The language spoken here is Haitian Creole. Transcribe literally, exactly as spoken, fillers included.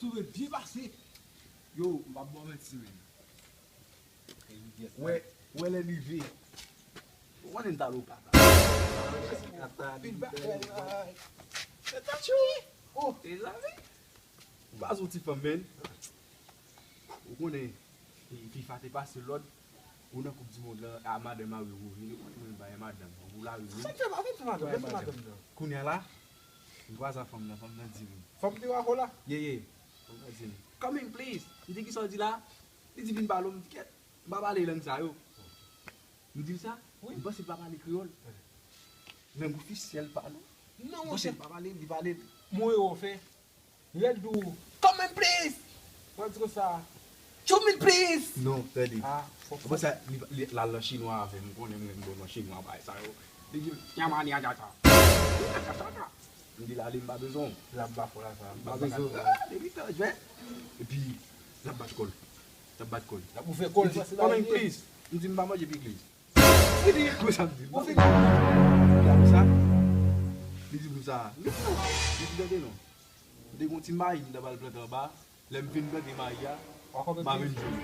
Sou ret byen pase. Yo, m p ap ba w manti, men. Wè, wè lè n rive. Ou konnen n t al o papa. Feedback, feedback. Se ta tchou. Oh, mezanmi. Ou pa sou ti fanm, men. Ou konnen, FIFA te pase lòd, ou nan koup di mond lan, a madanm a wi ou vini, ou konnen mwen bay madanm, ou la wi ou. Sa k fè, sa k fè madanm, sa k fè madanm nan? Kounye a la, m kwaze a fanm nan, fanm nan di m. Fanm ki te avè w la? Ye, ye. Fanm nan di m, "Come in, please." M di, "Kisa w di la?" Li di, "Vin pale w." M di, "Kèt, m pa pale lang sa yo." M di l sa, wi. M panse l pa pale kreyòl. Lang ofisyèl pa nou. Non, monchè. M panse l pa pale, li pale. Mwen yo fè. Lè l di w, "Come in, please." Mwen di konsa, "Two min, please." Non, tande. Ah, fò, fò. Apre sa, li, li, l al nan chinwa avè m, m konnen m renmen bon nan chinwa, bagay sa yo. Li di m, "Yamani agata." Agata. M di l, "Ale, m pa bezwen w." L ap ba fò la sa. M pa bezwen w. Ah, depi tan, jwè. Epi, l ap bat kò l. L ap bat kò l. L ap ouvè kò l, li di, "Come in, please." M di, "M pa manje pikliz." Fini. Konsa m di, "Bon." Fini. Li di konsa. Li di konsa. Li di, "Tande non." M te gen yon ti mayi m t ap al plante anba. Lè m fin plante mayi a, m a vin jwenn li.